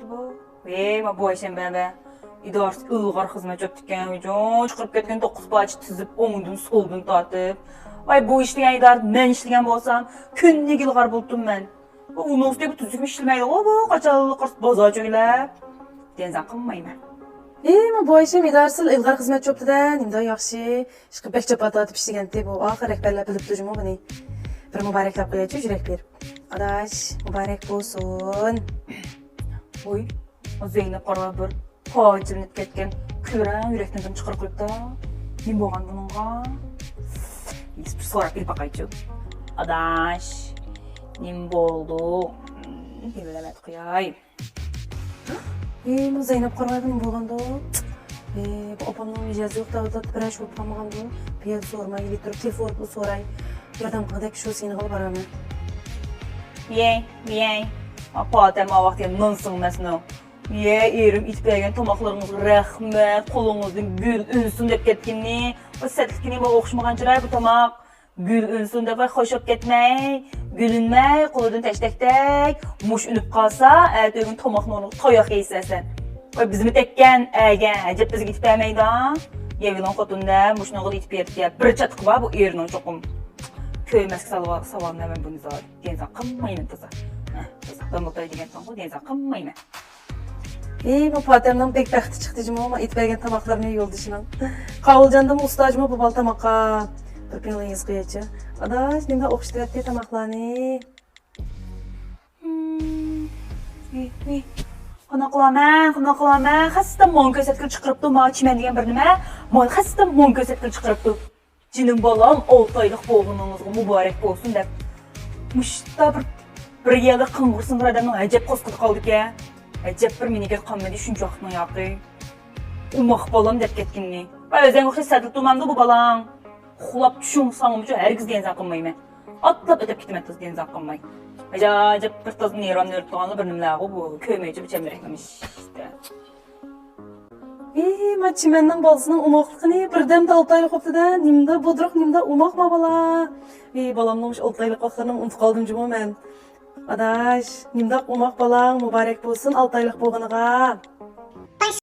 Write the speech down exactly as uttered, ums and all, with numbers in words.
بۇ. ۋەي، ما بۇ ئايشەمبە بە. ئىدارىسى ئىلغار خىزمەت چۆپتىكەن، ۋىجون چىقىرىپ كەتكەن توققۇز پارچە تىزىپ، ئوڭدىن سولدىن تارتىپ. ۋاي، بۇ ئىشلىگەن ئىدارىدە مەن ئىشلىگەن بولسام، كۈندە ئىلغار بولتۇم مەن. بۇ ئۇنىڭ ئۈستىگە بۇ تۈزۈكمۇ ئىشلىمەيدىغۇ، بۇ قاچانلىق قىرىپ بازار چۆگىلەپ. دېنزا قىلمايمەن. ئى، ما بۇ ئايشەم ئىدارىسى ئىلغار خىزمەت چۆپتىدە، نېمىدا ياخشى. ئىشقىلىپ بەك جاپا تارتىپ ئىشلىگەنتى بۇ. ئاخىر رەھبەرلەر بىلىپتۇ جۇمۇ بۇنى. بىر مۇبارەكلەپ قويايچۇ يۈرەك بېرىپ. ئاداش، مۇبارەك بولسۇن. ۋوي، زەينەپ قارا بىر پاجىلىنىپ كەتكەن كۈلرەڭ يۈرەكتىن دىم چىقىرىپ قويۇپتۇ. نېمە بولغان بۇنىڭغا؟ بىر سوراپ بىلىپ باقايچۇ. ئاداش، نېمە بولدۇ؟ بىلەمەت قوياي. ئى، بۇ زەينەپ قارىمايدىغان بولغاندۇ؟ ئى، بۇ ئاپامنىڭ مىجەزى يوق دەۋاتاتتى، بىرەر ئىش بولۇپ قالمىغاندۇ؟ بۇ يەردە سورىماي، ئېلىپ تۇرۇپ، تېلېفون ئۇرۇپ سوراي. ياردەم قىلغۇدەك شۇ سېنىغىلا بارامەن. يەي، يەي. پاتەم ئاۋاقتىن نان سىڭمەسمۇ؟ يەي، ئېرىم ئېتىپ بەرگەن تاماقلىرىڭىزغا رەھمەت، قولىڭىزدىن گۈل ئۈنسۇن دەپ كەتكىنى. بۇ سەتلىكىنى بۇ ئوخشىمىغان چىراي بۇ تاماق. گۈل ئۈنسۇن دەپ، ۋاي، خوش بولۇپ كەتمەي، گۈلۈنمەي، قولىدىن تەشتەكتەك، مۇش ئۈنۈپ قالسا، ئەتە ئۆگۈن تاماقنىڭ ئورنىغا تاياق يەيسەن سەن. ۋاي، بىزمۇ تەككەن، ئەگە، ئەجەب بىزگە ئېتىپ بەرمەيدۇ. يەۋېلىڭ خوتۇن دە، مۇشۇنىڭغا ئېتىپ بېرىپتىكەن. بىر چاتىقى بار بۇ ئېرىنىڭ چوقۇم. كۆرمەسكە سالىۋال-، سالىۋالىمەن مەن بۇنى زادى. دېنزا قىلمايمەن تازا. ھە، تازا. دامولتاي دېگەن تاڭغۇ، دېنزا قىلمايمەن. ئى، بۇ پاتەمنىڭ بەك بەختى چىقتى جۇمۇ، ما ئېتىپ بەرگەن تاماقلىرىنى يولدىشىنىڭ. قاۋۇلجاندىمۇ ئۇستاجىمۇ بۇ بالا تاماققا. بىر پىڭلىڭ يېزىپ قويايچۇ. ئاداش، نېمە ئوخشىتىۋەتتى تاماقلارنى. ھىم. ئى، ئى. قانداق قىلامەن، قانداق قىلامەن؟ خەستە ماڭا كۆرسەتكىلى چىقىرىپتۇ، ماڭا چىمەن دېگەن بىر نېمە. ماڭا خەستە ماڭا كۆرسەتكىلى چىقىرىپتۇ. جېنىم بالام، ئالتە ئايلىق بولغىنىڭىزغا مۇبارەك بولسۇن دەپ، مۇشتا بىر، بىر يەردە قىڭغىرسىنغىرى ئادەمنىڭ ئەجەب قورسىقىدا قالىدىكەن. ئەجەب بىر مېنىڭكى قانمىدى شۇنچە ۋاقىتنىڭ ياقى. ئوماق بالام دەپ كەتكىنىنى. ۋە ئۆزەڭگە ئوخشاش سەدىل تۇمامدۇ بۇ بالاڭ. ئۇخلاپ چۈشۈڭ ساڭىمۇچۇ ھەرگىز دېنزا قىلمايمەن. ئاتلاپ ئۆتۈپ كېتىمەن تازا دېنزا قىلماي. ئەجەب بىر تازا نېرۋامنى ئۆرۈپ تۇرغانلا بىر نېمىلەرغۇ بۇ. كۆرمەيچۇ بۇ چەمبىرەكنى ئىشتە. ئى، ما چىمەننىڭ بالىسىنىڭ ئوماقلىقىنى، بىردەمدە ئالتە ئايلىق بوپتۇ-دە، نېمىنداق بۇدرۇق، نېمىنداق ئوماق ما بالا. ئى، بالامنىڭ مۇشۇ ئالتە ئايلىق ۋاقىتلىرىنى ئۇنتۇپ قالدىم جۇمۇ مەن. ئاداش، نېمىنداق ئوماق بالاڭ، مۇبارەك بولسۇن ئالتە ئايلىق بولغىنىغا.